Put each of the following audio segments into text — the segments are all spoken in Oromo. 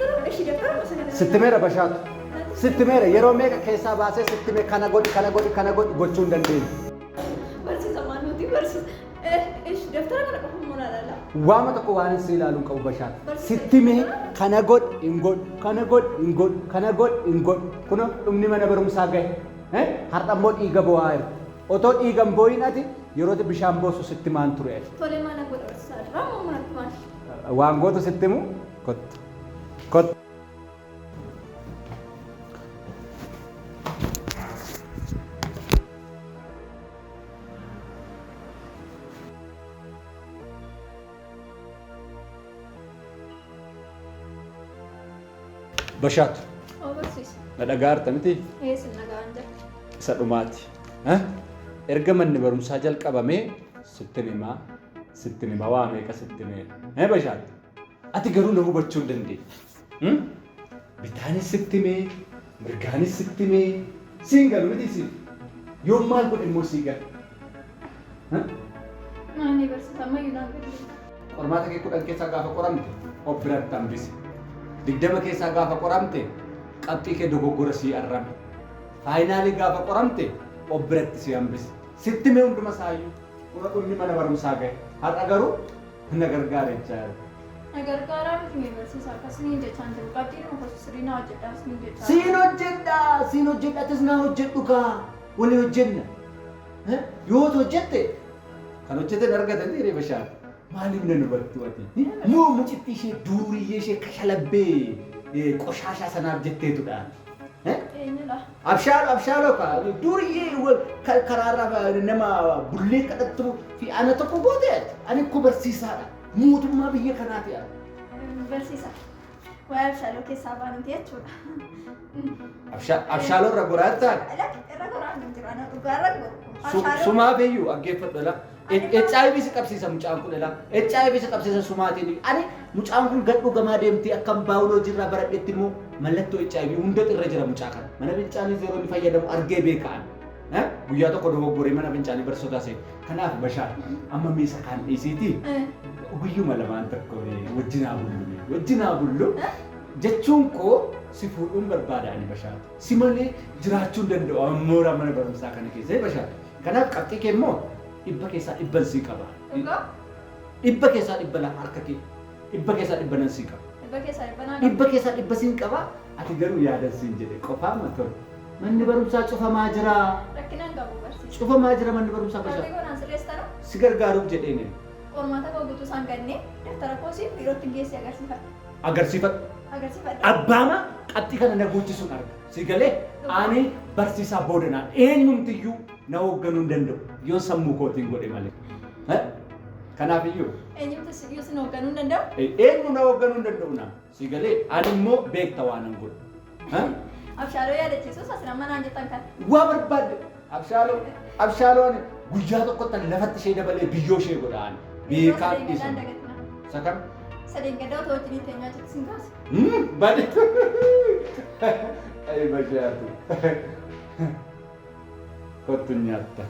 Garuu ishii daftara sana Sitti meera Bashaatu. Sitti meera yeroo meeqa keessaa baasee sitti mee kana godhi kana godhi kana godhi gochuu hin dandeenye. Barsiisa maal nuti barsiisa. Ishii daftara kana qofa immoo ilaala. Waama tokko waan si ilaalu hin qabu Bashaatu. Sitti mee kana godhi hin godhu kana godhi hin godhu kana godhi hin godhu kunoo dhumni mana barumsaa gahe. Har'a immoo dhiiga boo'aa jirti. Otoo dhiiga hin boo'in ati yeroo bishaan boosu sitti maan ture ati. Tole maal godha barsiisaa irraa moo manatti maal? Waan gootu sitti himu kottu. Kottu. Bashaatu. Oo barsiisa. Na dhagaa jirta miti? Ee sin dhagaan jira. Isa dhumaati. Erga manni barumsaa jalqabamee sittin himaa, sittin himaa waa meeqa sitti himee. Bashaatu. Ati garuu na hubachuu hin dandeenye. Bitaanis sitti himee, mirgaanis sitti himee, siin galu miti siif. Yoon maal godhe immoo sii gala. Maani barsiisa ammayyuu naan galle. Qormaata kee 10 keessaa gaafa qoramte of biratti hambise. 20 keessaa gaafa qoramte qabxii kee dogoggora sii arrame. Faayinaalii gaafa qoramte of biratti si hambise. Sitti hime hunduma isaayyuu. Kunoo dhumni mana barumsaa gahe. Har'a garuu na gargaara jechaa jira. Na gargaaraa miti mee barsiisa akkas niin jechaan jiru. Qabxiin dhufa sirrii naa hojjedhaas niin jechaa. Siin hojjedha, siin hojjedha, atis naa hojjedhu kaa. Walii hojjenna. Yoo hojjette kan hojjeten argatan jedhee Bashaar. Maaliif na hubattu ati? Moo mucittii ishee duuriyyee ishee kashalabbee qoshaashaa sanaaf jetteetudha. Eenyudha? Abshaaloo abshaaloo ka duuriyyee karaarraa nama bullee kadhattu fi ana tokko goote ati. Ani koo barsiisaadha. Mootummaa biyya kanaati ani. Barsiisa. Waa'ee abshaaloo keessaa baanuti jechuudha. Abshaaloo irra goraattaa? Lakki irra goraan hin jiru. Ana dhugaa irra goru. Abshaaloo. Sumaaf iyyuu dhaggeeffadhu la. HIV si qabsiisa mucaan kun la. HIV si qabsiisa sumaatiin. Ani mucaan kun gad dhugamaa deemtee akkam baayoloojii irraa baradhetti immoo mallattoo HIV hunda irra jira mucaa kana. Mana fincaanii yeroo inni fayyadamu argee beeka ani. Guyyaa tokko dogoggoree mana fincaanii barsiisotaa seene. Kanaaf Bashaar amma meesa kaan dhiisiitii guyyuma lamaan tokko wajjin haa bullu wajjin haa bullu jechuun koo si fuudhuun barbaada ani Bashaar. Si malee jiraachuu hin danda'u amma mooraa mana barumsaa kana keessa Bashaar. Kanaaf qabxii kee immoo 100 keessaa 100 sii qaba. Dhugaa? 100 keessaa 100 laa harka kee 100 keessaa 100 nan sii qaba. 100 keessaa 100 naa qaba. 100 keessaa 100 siin qaba. Ati garuu yaadan siin jedhe qofaa matol. Manni barumsaa cufamaa jira. Rakkina hin qabu barsiisa. Cufamaa jira manni barumsaa Qabxii Bashaar. koo naan sirreessitanu? Si gargaaruuf jedheen. Qormaata koo guutuu isaan gannee daftara koosii biirootti geessi agarsiifadha. Agarsiifadhu. Agarsiifadha. Abbaama qabxii kana na guuchisuun arga. Si galee ani barsiisaa boodanaa eenyumtiyyuu na hoogganuu hin danda'u yoon sammuu kootiin godhe malee. Kanaaf iyyuu. Eenyumti iyyuu sin hoogganuu hin danda'u? Eenyu na hoogganuu hin danda'u naa. Si galee ani immoo beekta waan an godhu. Abshaaloo yaadachiisus asin amma naan jettan kana. Waa barbaadde abshaaloo abshaaloo ani guyyaa tokkotti ani lafatti ishee dabalee biyyoo ishee godha ani. Beekaan dhiisa. Isa kam? Sadeen gaddaa otoo wajjin teenyaa jirtu sin kaasa. Bade. Ay Bashaatu. Kottu nyaatta.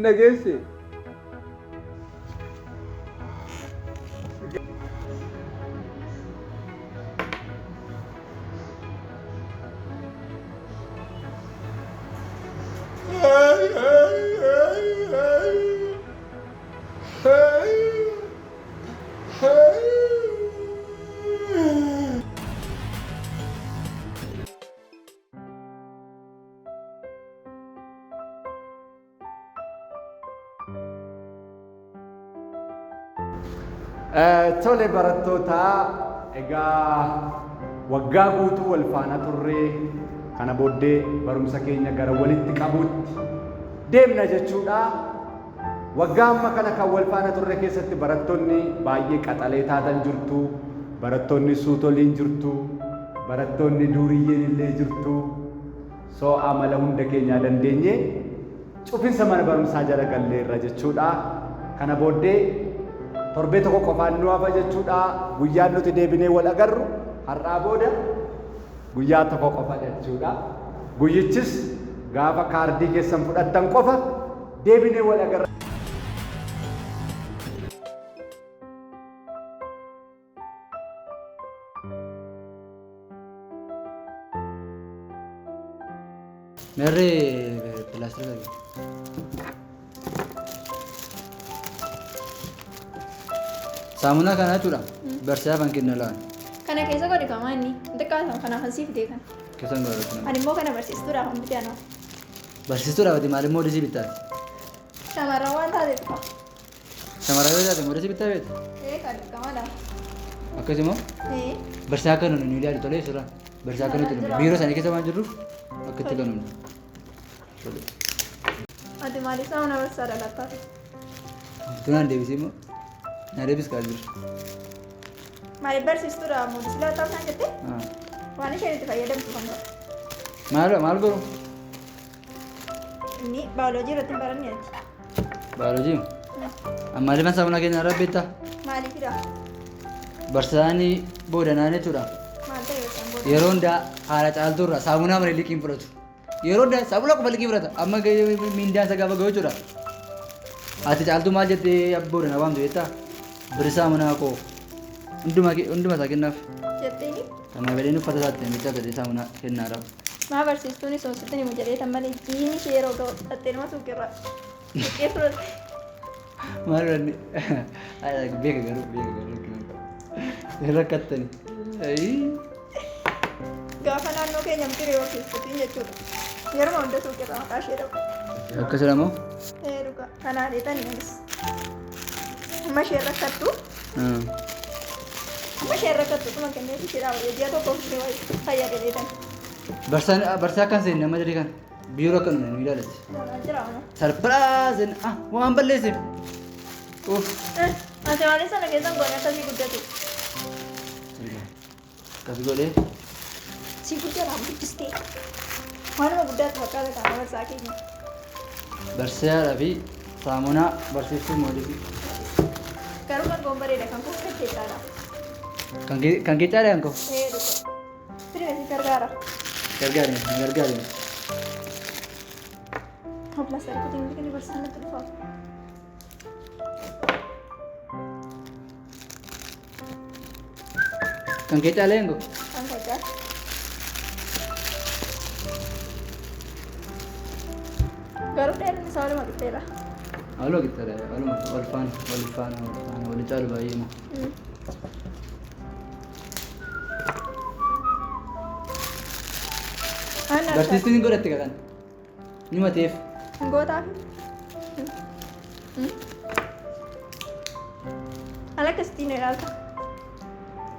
Dhageesse. Tole barattoota, egaa waggaa guutuu wal faana turree kana booddee barumsa keenya gara walitti qabuutti deemna jechuudha. Waggaa amma kana kan wal faana turre keessatti barattoonni baay'ee qaxalee taatan jirtu, barattoonni suutoliin jirtu, barattoonni duuriyyeen illee jirtu. So amala hunda keenyaa dandeenye cufinsa mana barumsaa jala galleerra jechuudha. Kana booddee torbee tokko qofaan nu hafa jechuudha. Guyyaan nuti deebinee wal agarru har'aa booda guyyaa tokko qofa jechuudha. Guyyichis gaafa kaardii keessan fudhattan qofa deebinee wal agarra. Meerree pilaastira qabi. Saamunaa kana jechuudha. Barsiisaa afaan kenna laan. Kana keessa godhi kamaa inni. Xiqqaa kanaaf asii fidee kana. Keessan godhatu. Ani immoo kana barsiistuudhaaf hin bitee anoo. Barsiistuudhaaf ati maal immoo odisii bittaati? Shamarran waan taateef qofa. Shamarran yoo taate odisii bittaa beektu? Ee kan dirqamadha. Akkasumas Ee. barsiisaa akka nuyi ilaalu tolee suuraa. Barsiisaa akka nuti biiroo isaanii keessa waan jirruuf akka itti galuun. Ati maaliif saamuna barsiisaa dhalattaa? Tunaan deebisee immoo na deebis kaa jiru. Maaliif barsiistuudha moodisii laattaa isaan jettee? Waan isheen itti fayyadamtu kan godhu. Maal maal godhu? Inni baayoloojii irratti hin baranne ati. Baayoloojii. Amma maaliifan saamunaa keenya irraa beektaa? Maaliifidha? Barsiisaan boodanaan jechuudha. Maal ta'e barsiisaan booda? Yeroo hundaa haala caaltuu irraa saamunaa malee liqiin fudhatu. Yeroo hundaa saamunaa qofa liqii fudhata. Amma miindaan isa gaafa gahu jechuudha. Ati caaltuu maal jettee boodanaa waamtu jettaa? Biri saamunaa koo hunduma hunduma isaa kennaaf. Jetteeni? Kanaaf jedheen uffata isaatti namicha gadee saamunaa kennaadhaaf. Maa barsiistuun sun sitti himu jedhee tan malee jiini ishee yeroo ga'u dhattee nama suuqirraa. Suuqee fudhatte. Maal inni beeka garuu beeka garuu hin rakkattani. Gaafa naannoo keenya miti reewa keessattiin jechuudha. Yeroo hunda suuqirraa maqaa ishee dhabu. Akkasuma moo? Ee dhugaa. Kanaa dheetanii anis. Amma isheen rakkattu. Amma isheen rakkattu tuma kenneef ishee dhaaba. Ji'a tokkoof ishee fayyada dheetan. Barsiisaa akkan seenne amma jedhee kan biiroo akka nu ilaalatti. Jira amma. Sarpiraas ah waan balleesseef. Uff. Ati maaliif sana keessan goone akkasii guddatu? Akkas godhee. Si guddaadhaan guddistee. Waanuma guddaatu fakkaata qaama barsiisaa keenya. Barsiisaadhaa fi saamunaa barsiistuu moodisii. Garuu kan goon bareeda kan kun kan keessaadha. Kan keessaadha kan koo? Ee dhuga. Firme si gargaara. Gargaarime gargaarime. Obla sarkutiin biqilii barsiisaan natti dhufa. Kan kee caalee kan koo? Kan koo caala. Garuu dheerinni isaa waluma qixxeedha. Waluma qixxeedha waluma wal faana wal faana wal faana wal caalu baay'ee moo. Barsiistuun hin godhatte kan ni mateef. Gootaaf. Ala akkasitti nu ilaalta.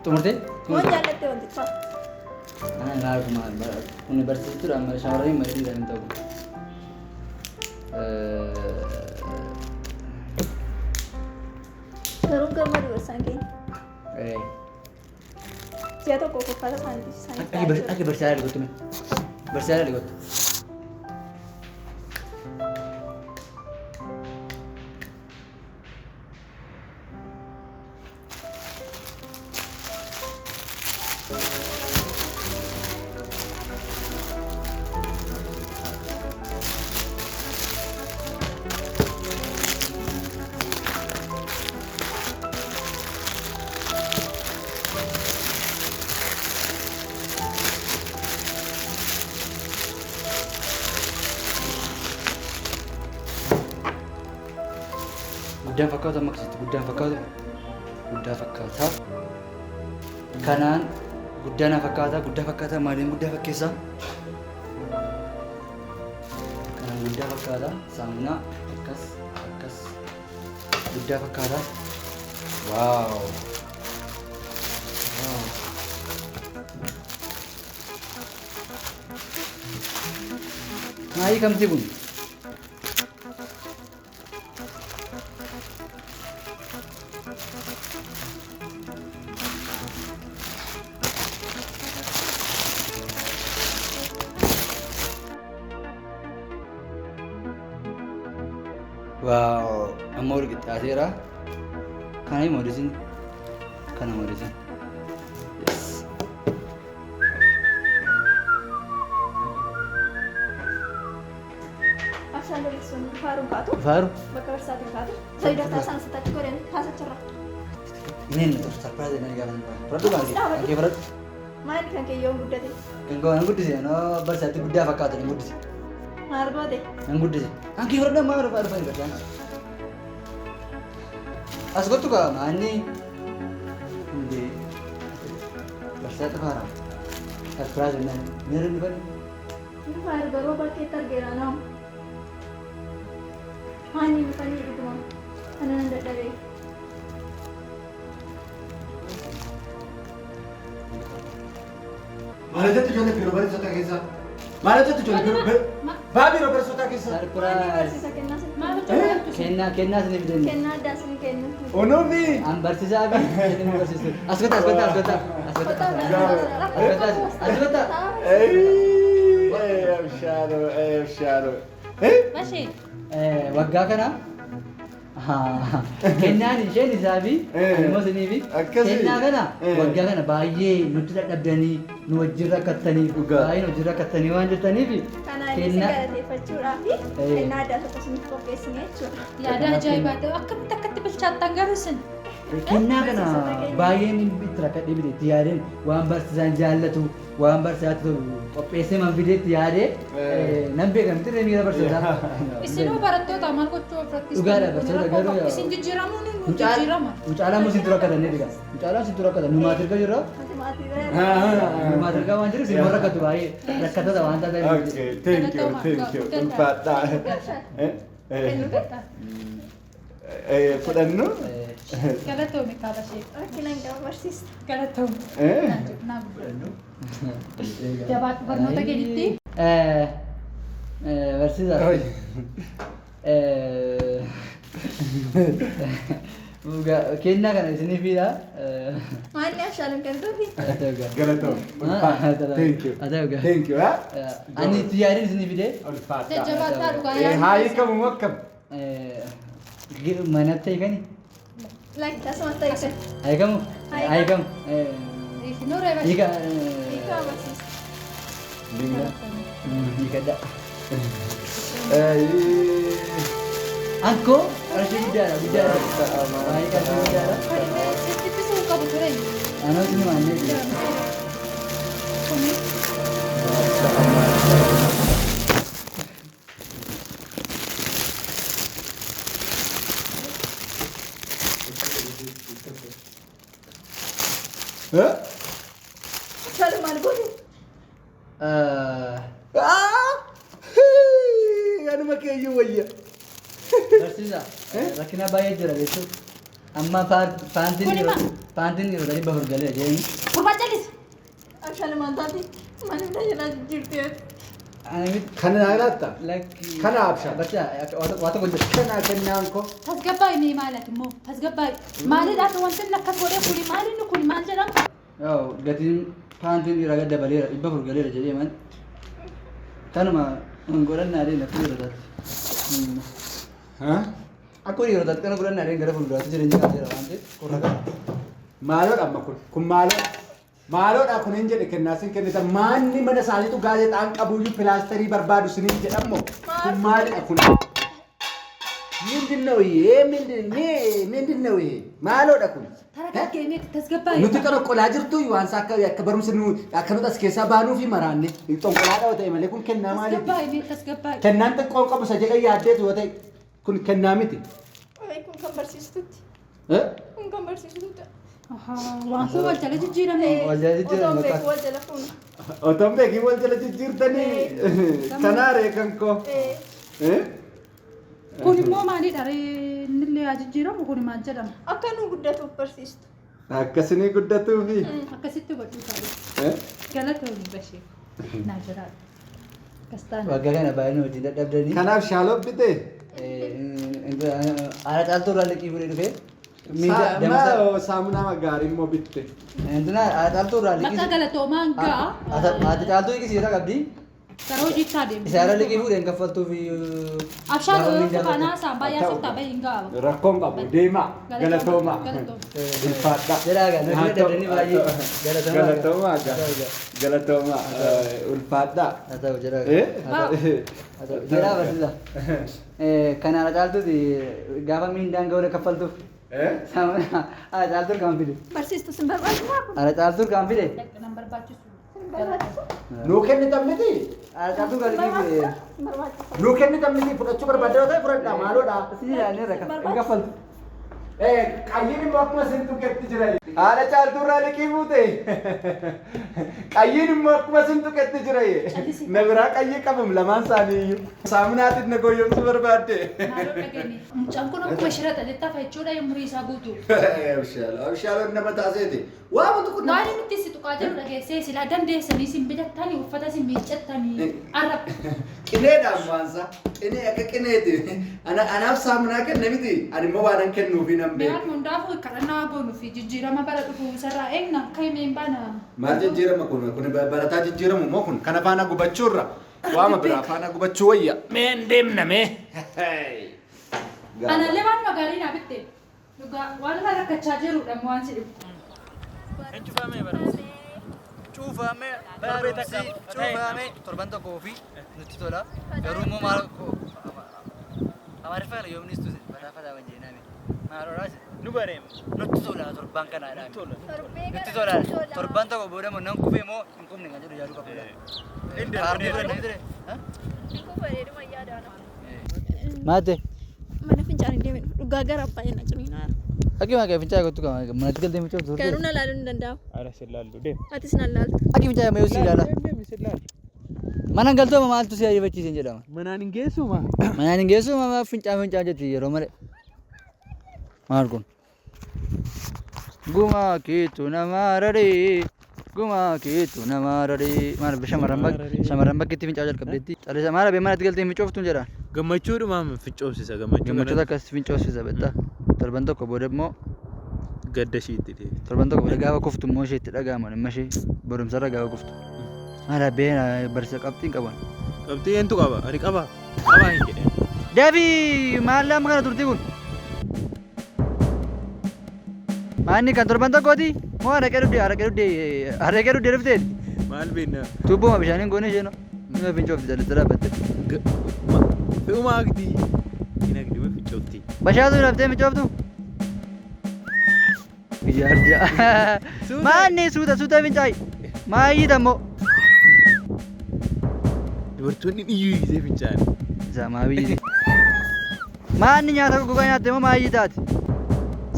Xumurtee? Waan jaallatte wanticha. Ana maal maal kun barsiistuudha amma shamarranii malee dhiiraan hin ta'u. Garuu gammadu barsiisaan keenya. Ji'a tokko uffata isaaniitiif isaanii Akka barsiisaa ilaalu gochume. Barsiisaa ilaalu gochu. Guddaan fakkaatu amma akkasitti guddaan fakkaatu guddaa fakkaata. Kanaan guddaa na fakkaata guddaa fakkaata maaliin guddaa fakkeessa? Kanaan guddaa fakkaata saamunaa akkas akkas guddaa fakkaata. Wow. Maayii kamti kun? Wow, amma wal qixxaateera. Kana moodisin, kana moodisin. Yes. Abshaan barsiisuun faaruun kaatu. Faaru? Bakka barsaatiin kaatu. Sadii daftaa isaan sitti godhan kaasacharra. Inni inni tokko sarpiraayizii inni gaafa fudhadhu kan kee. Kan kee fudhadhu. Maali kan kee yoom guddate? Kan koo nan guddise noo barsaatti guddaa fakkaatu nan guddise. Maal goote? Nan guddise. Kan kee fudhadhu maal dhufa dhufa hin As kottu kaa maanni hundee barsaatti faara. Sarpiraayizii inni miira inni fadhu. Inni faaru garuu bakkeetti argeera naam. Maanni bifanii dhuguma. Kana nan dadhabee. Maal hojjettu ijoollee biiroo barsiisota keessa? Maal hojjettu ijoollee biiroo baa biiroo barsiisota keessa? Maanni Sarpiraayizii. barsiisa kennaa sin Kennaa kennaa isinii fidenne. kennaa addaa sin kennu. Onuufi. An barsiisaa fi isin barsiistu. As kottaa as kottaa as kottaa as kottaa as kottaa as kottaa. Abshaalo abshaalo. Bashee. Waggaa kana kennaan isheen isaa fi immoo isinii fi Akkasii. kennaa kana waggaa kana baay'ee nutti dadhabdanii nu wajjin rakkattanii baay'ee nu wajjin rakkattanii waan jirtaniif Kana inni si galateeffachuudhaa fi kennaa addaa tokko isiniif qopheessine jechuudha. Yaada ajaa'ibaa ta'e akkamitti akkatti bilchaattan garuu isin. Kennaa kana baay'een itti rakkadhee bite itti yaadeen waan barsiisaan jaallatu waan barsiisaatti tolu qopheessee man fidee itti yaadee nan beeka miti miira barsiisaa. Isinuu barattoota maal gochuu of rakkistu? Dhugaadha barsiisota garuu Isin jijjiiramuun nu jijjiirama. Mucaalaan musiin dura rakkatanii dhiga. Mucaalaan siin dura rakkatan nu maatirga jirra. Mati maatii Nu maatirga waan jiru siin rakkatu baay'ee rakkatota waan taateef. Okay, thank you, thank you. Ulfaadhaa. Fudhannu? Galatoome kaabashee. Rakkina hin qabu barsiista. Galatoome. Naa guddadhu. Jabaadhu barnoota keetitti. Barsiisaa. Kennaa kana isinii fiidha. Maalli abshaaluun kennuufi? Galatoome. Ulfaadhaa. Thank you. Thank you. Ani itti yaadeen isinii fidee. Ulfaadhaa. Jajjabaadhaa dhugaa Haa hiikamu moo akkam? Manatti hiikani? Lakki asumatti hiikan. Hiikamu? Hiikamu. Isinuu reeba. Hiika. Hiikaa barsiista. Hiikadha. Ankoo qarshii guddaadha guddaadha. Baay'ee qarshii guddaadha. Sitti ittisuu qabu ture. Anoo isin maannee jira. Kuni. Abshaaluun maal goote? Anuma keeyyuu wayya. Barsiisaa rakkina baay'ee jira jechuudha. Amma paantiin paantiin yeroo 400 galee jeeni. Gurbaa jallis. Abshaaluun maal taate? Mana bira jalaa jijjiirte. Kana naa ilaalta? Lakki. Kana abshaal. Barsiisaa waa tokko jira. Kana kennaan koo. Tasgabbaa'e mee maalati immoo tasgabbaa'e. Maalidhaaf wanti inni akkas godhee kuni maali inni kuni maal jedhama? Yoo gatiin paantiin dhiiraa gad dabaleera 400 galeera jedhee man. Kanuma godhannaa deemna akka dhiirotaatti. Akka dhiirotaatti kana godhannaa deemna gara fuulduraatti jireenya kaaseera waan ta'eef qorra qaba. Maaloodha amma kun? Kun maaloodha? Maaloodha kun hin jedhe kennaa sin kennita. Maanni mana isaaniitu gaazexaan qabuyyuu pilaasterii barbaadu siniif jedhammoo? Kun maalidha kun? ምንድን ነው ይሄ? ምንድን ነው ይሄ? Maaloodha kun? Taragaggee mee tasgabbaa'e. Nuti xonqolaa jirtu waan isaa akka akka barumsa nu akka nuti as keessaa baanuu fi maraanne xonqolaadha yoo ta'e malee kun kennaa maaliiti? Tasgabbaa'e mee tasgabbaa'e. Kennaan xiqqoon qabu isa jedhee yaaddeetu yoo ta'e kun kennaa miti. Kun kan barsiistutti. Kun kan barsiistutti. Waan kun wal jala jijjiirame. Wal jala jijjiirame Otoon bakka. beeku wal jala fuuna. Otoon beekii wal jala jijjiirtanii kanaaree kan koo. Ee. Kun immoo maalidha ree innillee haa jijjiiramu kun maal jedhama? Akka nu guddatuuf barsiistu. Akkasinii guddatuufi. Akkasitti hubadhuu taate. Galatoomii bashee. Naa jiraadha. Akkas taane. Waggaa kana baay'ee wajjin dadhabdanii. Kanaaf shaaloo bitee. Haadha caaltuu irraa liqii fuudhee dhufee. Maa saamunaa gaarii immoo bitte. Intina haadha caaltuu irraa liqii. Bakka galatoomaan ga'a. Haadha caaltuu liqii siirra qabdi. Gara hojiitti adeemu. Isa irra liqii fuudheen kaffaltuu fi. Abshaan ooyiruu kanaa isaan baay'ee asirtaa bahee hin ga'a. Rakkoon qabu deemaa galatoomaa. Ulfaadha. Jedhaa gaa nuti dadhabdanii baay'ee galatoomaa. Galatoomaa gaa galatoomaa ulfaadha. Haa ta'u jedhaa. Haa ta'u jedhaa barsiisa. Kan haadha caaltuuti gaafa miindaan ga'uudha kaffaltuuf. Saamunaa haadha caaltuu kan fide. Barsiistu sin barbaachisaa kun? Haadha caaltuu kan fide. Nan barbaachisu. Sin barbaachisu? Nuu kennitan miti. Haadha caaltuu kan liqii fuudhee. Sin barbaachisu? Nuu kennitan miti fudhachuu barbaadde yoo ta'e fudhadhaa maaloodha. Si jedhaan hin kaffaltu. Qayyiin immoo akkuma isin tuqetti jira. Haadha caaltuu irraa liqii fuute. Qayyiin immoo akkuma isin tuqetti jira. Na biraa qayyii qabum lamaan isaanii iyyuu. Saamunaatiin na goyyomsuu barbaadde. Maaloo dhageenye. Mucaan kun akkuma shirata jettaa jechuudha umurii isaa guutuu. Abshaaloo abshaaloon nama taaseeti. Waa wanti kun Waan inni itti si tuqaa jiru dhageessee silaa dandeessanii isin bitattanii uffata isin miiccattanii arraba. Qileedhaan waansa. Qinee akka qineeti. Anaaf saamunaa kenne miti. Ani immoo waan an kennuufi nan beeku. Mi'aan hundaafuu kadhannaa goonuu fi jijjiirama bara dhufu sarraa eegna akka himeen baana. Maal jijjiirama kun? Kun barataa jijjiiramu moo kun? Kana faana gubachuurra. Waama biraa faana gubachuu wayya. Mee hin deemna mee. Anallee waan magaalii naa bitte. Dhugaa waan irra rakkachaa jirudha waan si dhibu. Cuufame barumsi cuufame torban tokkoo fi nutti tola. Garuu immoo maal Amaariffaa kana yoomnis tuse fataa fataa waan jeenaame. Maal horaas Nu bareema. nutti tola torban kana jedhame. Nutti tola. Nutti tola. Torban tokko booda immoo nan kufee moo hin kufne kan jedhu yaaduu qabudha. Kaardii fudhannee ture. Maatte. Mana fincaanii deemee dhugaa gara abbaa na ciniinaa. Akki maa fincaa'e kottu qaba manatti galtee miicoo turte. Garuu na laaluu hin danda'amu. Ara si laallu deem. Atis na laalta. Akki fincaa'e mayyuu si ilaala. Deem si laallu. Mana galtooma maaltu si ariifachiisen jedhama. Manaan hin geessuma. Manaan hin geessu mama fincaan fincaan jetti yeroo malee. Maal kun? Gumaa keetu nama raree. Gumaa keetu nama raree. Maal shamarran bakkeetti fincaa'uu jalqabdeetti. Calisa maal abee manatti galtee fincooftuun jedha. Gammachuudhumaan fincoofsisa gammachuu. Gammachuu akkas fincoofsisa beektaa. Torban tokko booda immoo Gadda ishiitti deebi. torban tokko booda gaafa kuftu immoo isheetti dhaga'ama dhimma ishee barumsarra gaafa kuftu. Maal abee barsiisa qabxiin qaban. Qabxii eentu qaba? Ani qaba. Qabaa hin jedheen. Deebii maal amma kana turtii kun? Maanni kan torban tokkooti? Moo araqee dhugdee araqee dhugdee araqee dhugdee dhufteeti? Maal beekna? Tuubbuma bishaaniin goone isheen nima fincoofti jalatti dhaabbatte. Fe'uma agdii. Hin agdii moo fincoofti? Bashaatu laftee fincooftu? Biyya Maanni suuta suuta fincaayi. Maayyii dammoo. Dubartoonni iyyuu gisee fincaa'an. Isa maa biyyi. Maanni nyaata gogaa nyaatte moo maayyii taate?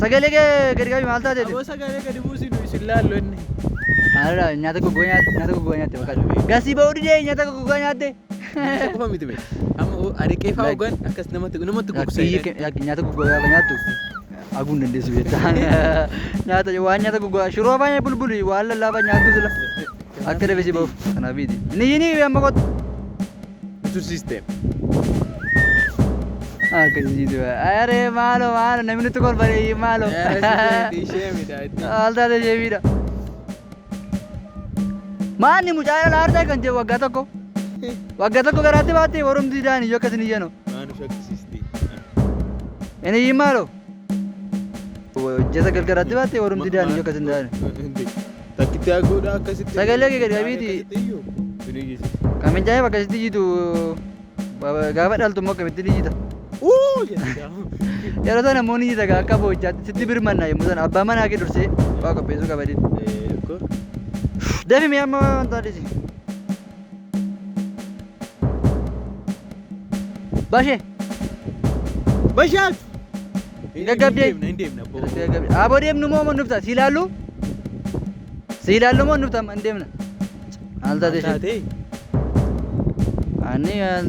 Sagalee kee gadi qabi maal taateeti? Aboo sagalee gadi buusinu isin laallu inni. Maalidha nyaata gogaa nyaatte nyaata gogaa nyaatte bakka. Gasii ba'uu didee nyaata gogaa nyaatte. Nyaata qofa miti bee. Amma araqee fa'aa dhugan akkas namatti namatti gogsa. Biyyi nyaata gogaa gaafa nyaattu aguu hin dandeessu beektaa. Nyaata waan nyaata gogaa shiroo afaan bulbuli waan lallaafaa nyaattu sila. Akka dafee si ba'uuf kanaaf biiti. Inni yini amma kottu. Tursiisteem. Akkasiitu. Aree maalo maalo namni nutti kolfanii maalo. Ishee midhaa itti. Maal taate ishee miidha. Maanni mucaa dhala aartaa kan jedhu waggaa tokko. Waggaa tokko garaatti baattee warumti daan iyyuu akkasin iyyano. Maanu shakkisiisti. Inni iyyuu maalo. Hojjeta gargaraatti baattee warumti daan iyyuu akkasin daan. Takkitti haguudha akkasitti. Sagalee kee gadi qabiiti. Akkasitti iyyuu. Kun iyyisiisa. Kan fincaa'eef akkasitti iyyitu gaafa dhaltu immoo akkamitti iyyita. Uu jedha. Yeroo sana immoo ni iyyita gaa akka boo'ichaatti sitti birmanna yommuu sana abbaa manaa kee dursee waa qopheessuu qaba jedhi. Deebi mee amma wanta dhiisi. Bashee. Bashaat! Gaggabdee. Hin deemna abboo. Aboo deemnu moo moo nufta si ilaallu? Si ilaallu moo nufta hin deemna? Maal taate ishee? Taatee. Ani maal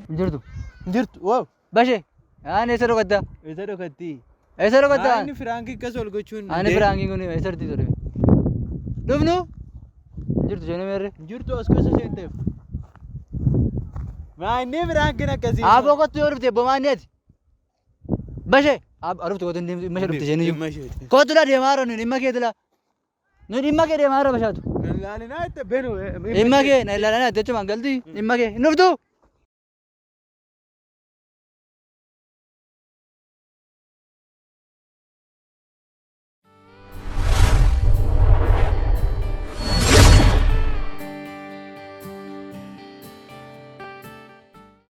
Hin jirtu. Hin jirtu. Wow. Bashee. Ani eessa dhokatta? Eessa dhokatti? Eessa dhokatta? Inni firaankii akkas ol gochuun. Ani firaankiin kun eessa jirti ture? Dhufnu? Hin jirtu isheen meerre. Hin jirtu as keessa seenteef. Maa inni firaankiin akkasii. Aboo kottu yoo dhufte bomaa inni ati. Bashee. Dhuftu kottu dhimma ishee dhufte isheen iyyuu. Dhimma isheeti. Kottu la deemaa jira nuyi dhimma keeti la. Nuyi dhimma kee deemaa jira bashaatu. Laalinaa itti benu. Dhimma kee na ilaalaa jechuun galti dhimma kee hin dhuftu.